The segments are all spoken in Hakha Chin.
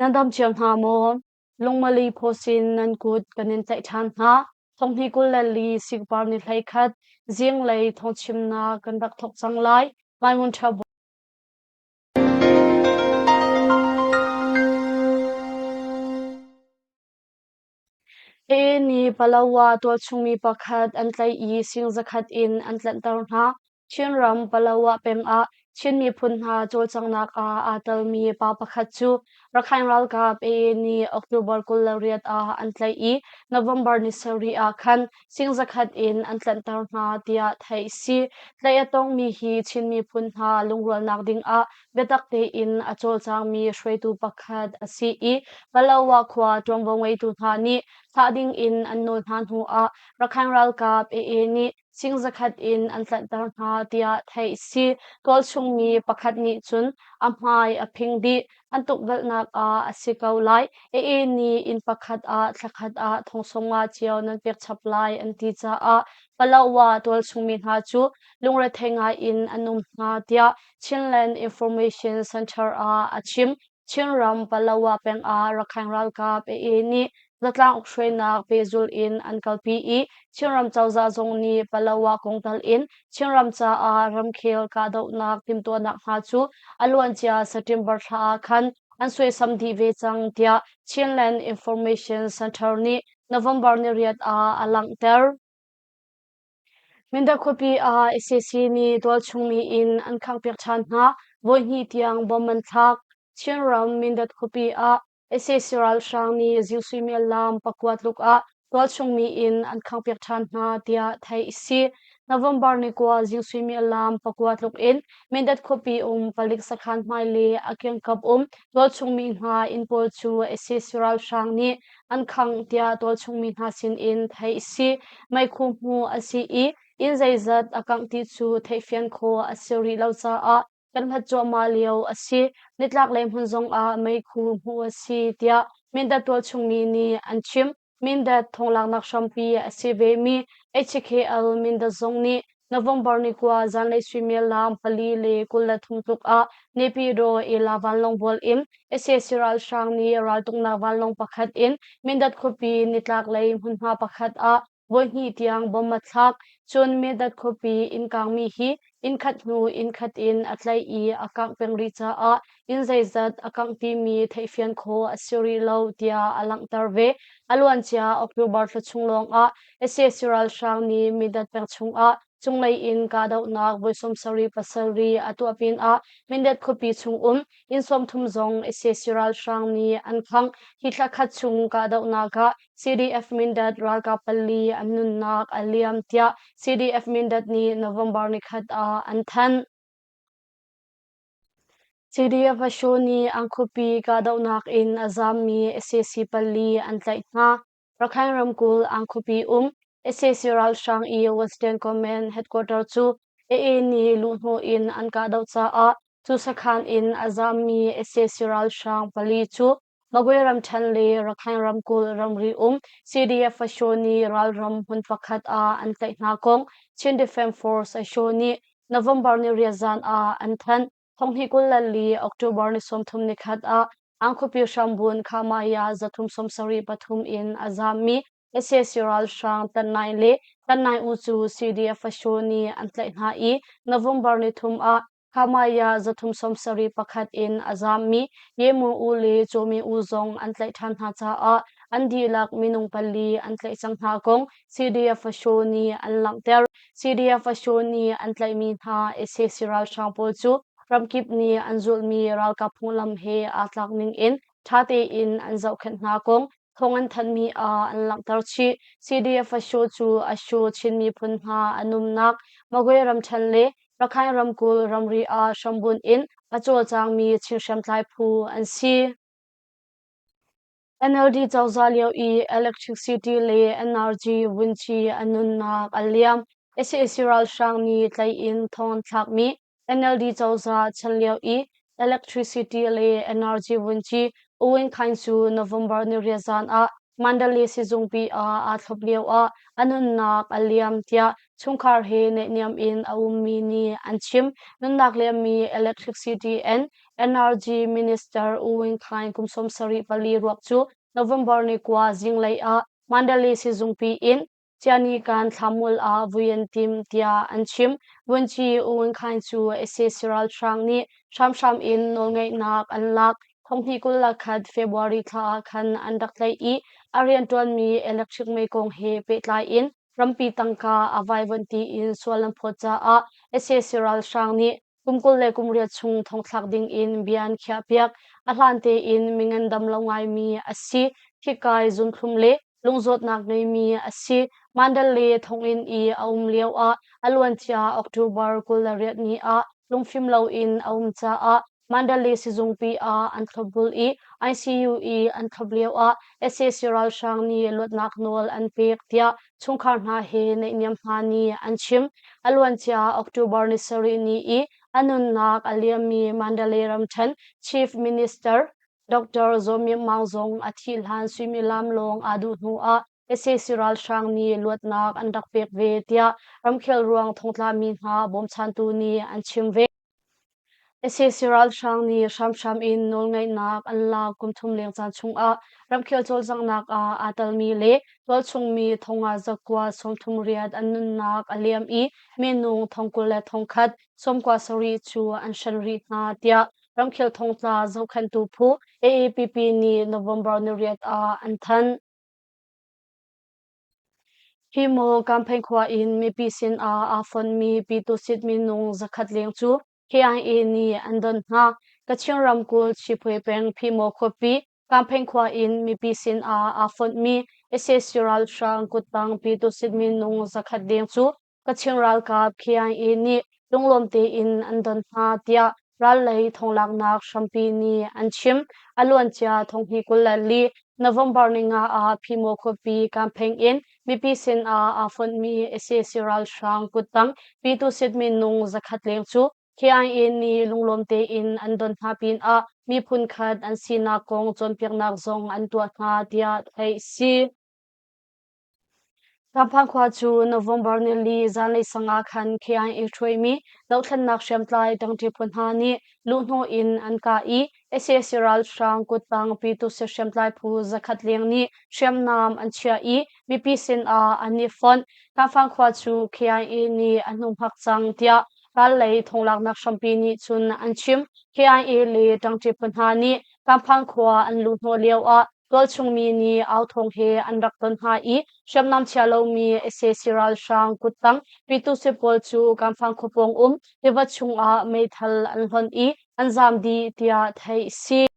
Nan dam cio hna maw? Lungmali phawsin nan kut kan in tlaih ṭhan hna. Thonghni 24 sikpar ni 11 zinglei thawngchimnak kan rak thawk cang lai. Maimun ṭha AA nih Palawa tualchungmi pakhat an tlaih i sing zakhat in an tlanhter hna. Chinram Palawa peng ah Chin miphun hna cawlcanghnak ah aa telmi pa pakhat cu Rakhine ralkap AA nih October 28 ah an tlaih i November ni sarih ah khan sing zakhat in an tlanhter hna tiah theih a si. Tlaih a tongmi hi Chin miphun hna lungrualnak ding ah biatak tein a cawlcangmi hruaitu pakhat a si i Palawa khua ṭuanvo ngeitu hna nih thlah ding in an nawl hna hnu ah Rakhine ralkap AA nih sing zakhat in an tlanhter hna tiah theih a si. Tualchungmi pakhat nih cun a hmai a phing dih. An tukvelhnak ah a si ko lai. AA nih inn pakhat ah thlakhat ah thong sawmnga cio nan pek chap lai an ti caah Palawa tualchungmi hna cu lungrethei ngai in an um hna tiah Chinland Information Center ah a chim. Chinram Palawa peng ah Rakhine ralkap AA nih zatlang ukhruainak pehzulh in an kalpi i Chinram cozah zong nih Palawa kong tal in Chinram caah ramkhel kahdohnak timhtuahnak hna cu a luancia September thla ah khan an suaisam dih ve cang tiah Chinland Information Center nih November ni riat ah a langhter. Mindat khuapi ah sac nih tualchungmi inn an khanghpiak ṭhan hna. Voihnih tiang bomb an thlak. Chinram Mindat khuapi ah sac ralhrang nih zing suimilam pakua tluk ah tualchungmi inn an khanghpiak ṭhan hna tiah theih a si. November ni kua zing suimilam pakua tluk in Mindat khuapi um palik sakhan hmai le a kiangkap um tualchungmi hna inn pawl cu sac ralhrang nih an khangh tiah tualchungmi hna sinin theih a si. Meikhu hmuh a si i inn zeizat a kangh ti cu theihfian khawh a si rih lo caah kan hlat cuahmah lio a si. Nitlaklei hmun zongah meikhu hmuh a si tiah Mindat tualchungmi nih an chim. Mindat thonglaknak hrampi a si vemi HKL Mindat zong nih November ni kua zanlei suimilam pali le 23 tluk ah Naypyidaw Ela vanlawng bual in sac ralhrang nih raltuknak vanlawng pakhat in Mindat khuapi nitlaklei hmunhma pakhat ah voihnih tiang bomb a thlak. Cun Mindat khuapi inn kangmi hi inn khat hnu inn khat in a tlaih i a kangh peng rih caah inn zeizat a kangh timi theihfian khawh a si rih lo tiah a langhter ve. A luancia October thla chung lawngah sac ralhrang nih Mindat peng chungah cunglei in kahdohnak voi 77 a tuah pinah Mindat khuapi chung um inn 30 zong sac ralhrang nih an khangh. Hi thla khat chung kahdohnak ah CDF Mindat ralkap pali an nunnak a liam tiah CDF Mindat nih November nikhat ah an thanh. CDF Asho nih an khuapi kahdohnak in a zammi sac pali an tlaih hna. Rakhine ramkulh an khuapi um sac ralhrang i Western Command headquarter cu AA nih luhhnawh in an kahdoh caah cu sakhan in a zammi sac ralhrang pali cu Magwe ramṭhen le Rakhine ramkulh ramri um CDF Asho nih ralram hmun pakhat ah an tlaih hna kong Chin Defense Force Asho nih November ni riat zan ah an thanh. Thonghnih 24 October ni 30 nikhat ah an khuapi hrambun Khamaya 373 in a zaammi sac ralhrang Tan Naing le Tan Naing U cu CDF Asho nih an tlaih hna i November ni thum ah Khamaya 371 in a zaammi Yemu U le Cawmi U zong an tlaih ṭhan hna caah an dihlak minung pali an tlaih cang hna kong CDF Asho nih an langhter. CDF Asho nih an tlaihmi hna sac ralhrang pawl cu ramkip nih an zulhmi ralkap phunglam he aa tlak ning in ṭha tein an zohkhenh hna kong thawng an thanhmi ah an langhter chih. CDF Asho cu Asho Chin miphun hna an umnak Magwe ramṭhen le Rakhine ramkulh ramri ah hrambunh in a cawlcangmi Chin hriamtlai phu an si. NLD cozah lio i electricity le NRG vunci a nunnak a liam. Sac ralhrang nih tlaih in thong an thlakmi NLD cozah chan lio i electricity le energy vunci U Win Khaing cu November ni riat zan ah Mandalay sizungpi ah aa thlop lio ah a nunnak a liam tiah. chungkhar he naihniam in a ummi nih an chim. Nunnak liammi Electricity and Energy Minister U Win Khaing kum 74 ruak cu November ni 9 zinglei ah Mandalay sizungpi in Cianikan thlamul ah vui an tim tiah an chim. Vuanci U Win Khaing cu sac ralhrang nih hramhram in nawlngeihnak an lak. Thonghnih 21 February thla ah khan an rak tlaih i a rianṭuanmi electric mei kong he pehtlai in rampi tangka a vaivuanh tiin sual an phawt caah sac ralhrang nih kum 28 chung thongthlak ding in bia an khiahpiak. A hlan tein mi ngandam lo ngaimi a si. Thikai zunthlum le lungzawtnak ngeimi a si. Mandalay thonginn i a um lioah a luancia October 28 ni ah lungfim loin a um caah Mandalay sizungpi ah an thlopbul i ICU i an thlop lioah sac ralhrang nih luatnak nawl an pek tiah chungkhar hna he naihniam hna nih an chim. A luancia October ni sarih ni i a nunnak a liammi Mandalay ramṭhen Chief Minister Dr. Zaw Myint Maung zong a thih hlan suimilam lawng aa duh hnu ah sac ralhrang nih luatnak an rak pek ve tiah ramkhel ruang thongtlami hna bawmchantu nih an chim ve. Sac ralhrang nih hramhram in nawlngeihnak an lak kum thum leng caan chungah ramkhel cawlcanghnak ah aa telmi le tualchungmi thong ah zakua 38 an nunnak a liam i minung thong 21 97 cu an hren rih hna tiah ramkhel thongtla zohkhenhtu phu AAPP nih November ni riat ah an thanh. Hi maw campaign khua in mipi sin ah aa fonmi Pyitusit minung 100 leng cu KIA nih an don hna. Kachin ramkulh Chipwe peng Phimaw khuapi campaign khua in mipi sin ah aa fonhmi sac ralhrang kuttang Pyitusit minung 100 leng cu Kachin ralkap KIA nih lunglawm tein an don hna tiah rallei thonglaknak hrampi nih an chim. A luancia thonghnih 24 November ninga ah Phimo khuapi campaign in mipi sin ah aa fonhmi sac ralhrang kuttang Pyitusit minung 100 leng cu KIA nih lunglawm tein an don hna pinah miphun khat an sinak kong cawnpiaknak zong an tuah hna tiah theih si. Tlangpang khua cu November nili zanlei sang ah khan KIA hruaimi dohthlennak hriamtlai ṭangṭi phu hna nih luhhnawh in an kah i sac ralhrang kuttang Pyituhsit hriamtlai phu 100 leng nih hriamnam an chiah i mipi sin ah an i fonh. Tlangfang khua cu KIA nih a hnuhmak cang tiah rallei thonglaknak hrampi nih cun an chim. KIA le ṭangṭi phu hna nih Tlangphang khua an luhhnawh lio ah tualchungmi nih authawng he an rak ton hna i hriamnam chia lomi sac ralhrang kuttang Pyituhsit pawl cu Kamfang khua pawng um tiva chungah meithal an hlonh i an zaam dih tiah theih a si.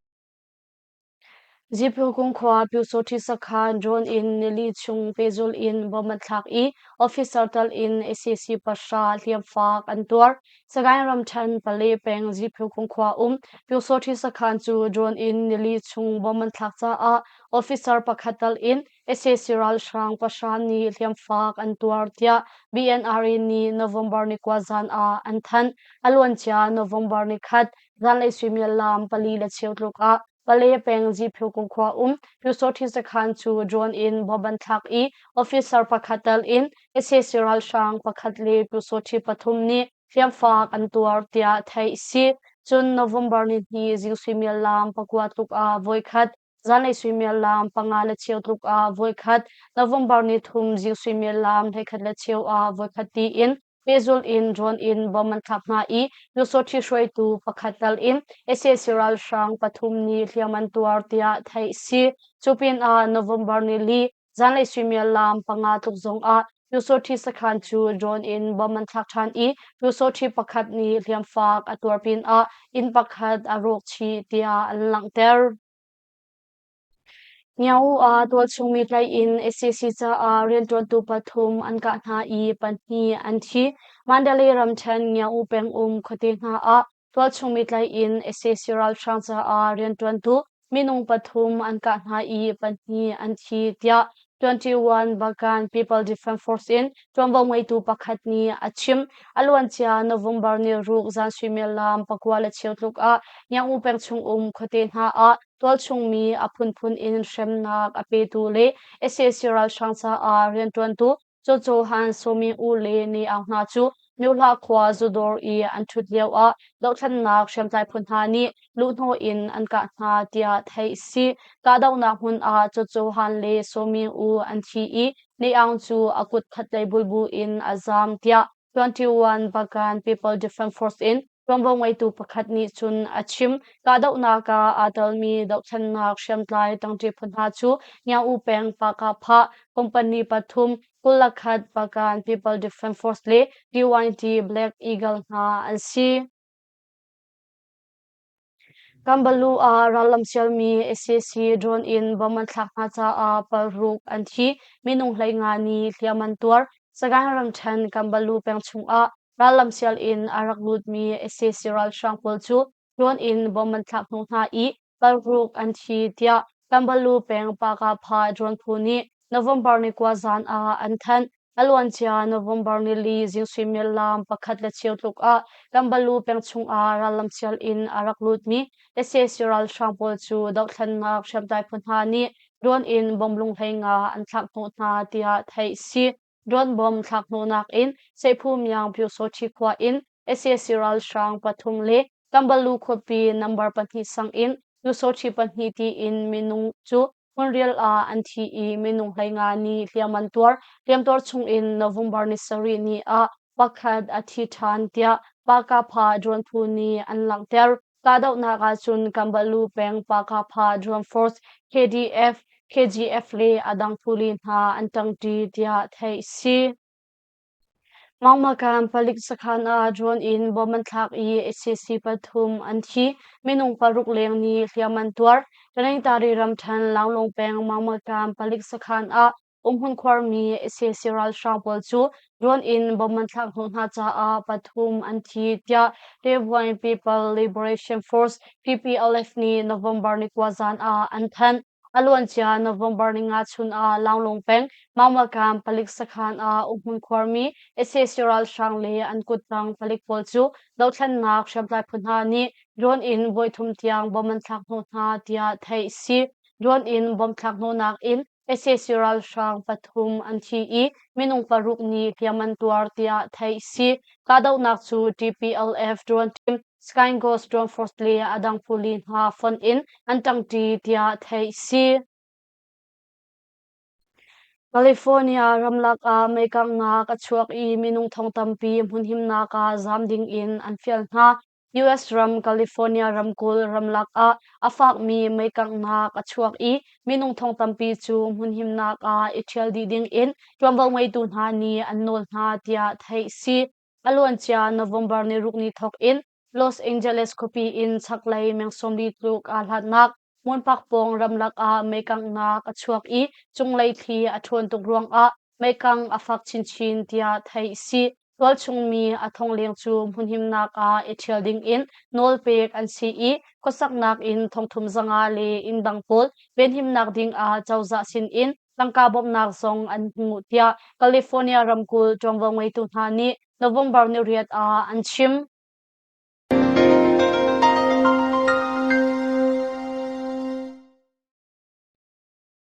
Ziphlukung khua Pyusawṭhi sakhan drone in nili chung pehzulh in bomb an thlak i officer tal in sac 9 hliamfak an tuar. Sagaing ramṭhen Pale peng Ziphlukung khua um Pyusawṭhi sakhan cu drone in nili chung bomb an thlak caah officer pakhat tal in sac ralhrang 9 nih hliamfak an tuar tiah BNRA nih November ni 9 zan ah an thanh. A luancia November ni 1 zanlei suimilam 4:15 tluk ah Pale peng Ziphlukung khua um Pyusawṭhi sakhan cu drone in bomb an thlak i officer pakhat tel in sac ralhrang pakhat le Pyusawṭhi pathum nih hliamfak an tuar tiah theih a si. Cun November ni hnih zing suimilam 9 tluk ah voikhat, zanlei suimilam 5:15 tluk ah voikhat, November ni thum zing suimilam 11:15 ah voikhat tiin pehzulh in drone in bomb an thlak hna i Pyusawṭhi hruaitu pakhat tel in sac ralhrang pathum nih hliam an tuar tiah theih a si. Cu pinah November ni li zanlei suimilam 5 tluk zongah Pyusawṭhi sakhan cu drone in bomb an thlak ṭhan i Pyusawṭhi pakhat nih hliamfak a tuar pinah inn pakhat a rawk chih tiah an langhter. Ngiau ah tualchungmi tlaih in sac caah rianṭuantu pathum an kah hna i pahnih an thi. Mandalay ramṭhen Ngiau pengum khuate hna ah tualchungmi tlaih in sac ralhrang caah rianṭuantu minung pathum an kah hna i pahnih an thi tiah 21 Bagan People Defense Force in ṭuanvo ngeitu pakhat nih a chim. A luancia November ni ruk zan suimilam 9:15 tluk ah Ngiau peng chung um khuate hna ah tualchungmi a phunphun in hremnak a petu le sac ralhrang caah rianṭuantu Cucu Han Somi U le Ni Aung hna cu Myohla khua zudawr i an ṭhut lioah dohthlennak hriamtlai phu hna nih luhhnawh in an kah hna tiah theih a si. Kahdohnak hmun ah Cucu Han le Somi U an thi i Ni Aung cu a kut khatlei bulbu in a zaam tiah 21 Bagan People Defence Force in ṭuanvo ngeitu pakhat nih cun a chim. Kahdohnak ah aa telmi dohthlennak hriamtlai ṭangṭi phu hna cu Ngiau peng Pakapha company pathum 21 Bagan People Defence Force le DYT Black Eagle hna an si. Kambalu ah rallam sialmi sac drone in bomb an thlak hna caah paruk an thi, minung 15 nih hliam an tuar. Sagaing ramṭhen Kambalu peng chungah rallam sial in a rak lutmi sac ralhrang pawl cu drone in bomb an thlak hnawh hna i paruk an thi tiah Kambalu peng Pakapha drone phu nih November ni 9 zan ah an thanh. A luancia November nili zing suimilam pakhat le cheu tluk ah Kambalu peng chungah rallam sial in a rak lutmi sac ralhrang pawl cu dohthlennak hriamtlai phu hna nih drone in bomb lung 15 an thlak hnawh hna tiah theih a si. Drone bomb thlak hnawhnak in Seiphu Myang Pyusawṭhi khua in sac ralhrang pathum le Kambalu khuapi number pahnih sang in Pyusawṭhi pahnih tiin minung cu hmunrial ah an thi i minung 15 nih hliam an tuar. Hliamtuar chungin November ni sarih ni ah pakhat a thi ṭhan tiah Pakapha drone phu nih an langhter. Kahdohnak ahcun Kambalu peng Pakapha Drone Force, KDF, KGF le a dang phuli hna an ṭangṭi tiah theih a si. Mangmakan palik sakhan ah drone in bomb an thlak i sac pathum an thi. Minung paruk leng nih hliam an tuar. Taningtari ramṭhen Launglung peng Mangmakan palik sakhan ah umhmun khuarmi sac ralhrang pawl cu drone in bomb an thlak hnawh hna caah pathum an thi tiah Tevuain People Liberation Force PPLF nih November ni 9 zan ah an thanh. A luancia November ninga chun ah Launglung peng Maumakam palik sakhan ah umhmun khuarmi sac ralhrang le an kuttang palik pawl cu dothlennak hriamtlai phu hna nih drone in voithum tiang bomb an thlak hnawh hna tiah theih a si. Drone in bomb thlak hnawhnak in sac ralhrang pathum an thi i minung paruk nih hliam an tuar tiah theih a si. Kahdohnak cu TPLF drone team Sky Ghost Drone Force le a dang puli hna fonh in an ṭangṭi tiah theih a si. California ramlak ah meikanghnak a chuak i minung thong tampi hmunhimnak ah zaam ding in an fial hna. US ram California ramkulh ramlak ah a fakmi meikanghnak a chuak i minung thong tampi cu hmunhimnak ah i ṭhial dih ding in ṭuanvo ngeitu hna nih an nawl hna tiah theih a si. A luancia November ni ruk ni thawk in Los Angeles khuapi in chaklei meng 40 tluk aa hlatnak Hmunpak pawng ramlak ah meikanghnak a chuak i cunglei thli a ṭhawn tuk ruangah meikang a fak chinchin tiah theih a si. Tualchung mi a thong leng cu hmunhimnak ah i ṭhial dingin nawlpek an si i khuasaknak inn 3500 le inn dang pawl venhimnak dingah cozah sinin tangka bawmhnak zong an hmuh tiah California ramkulh ṭuanvo ngeitu hna nih November ni riat ah an chim.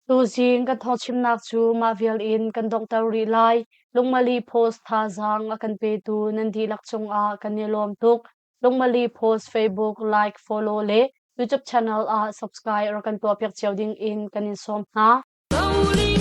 Tuzing kan thawngchimnak cu mah vial in kan donghter rih lai. Lungmali Post thazaang a kan petu nan dihlak cungah kan i lawm tuk. Lungmali Post Facebook like, follow le YouTube channel ah subscribe rak kan tuahpiak cio ding in kan in sawm hna.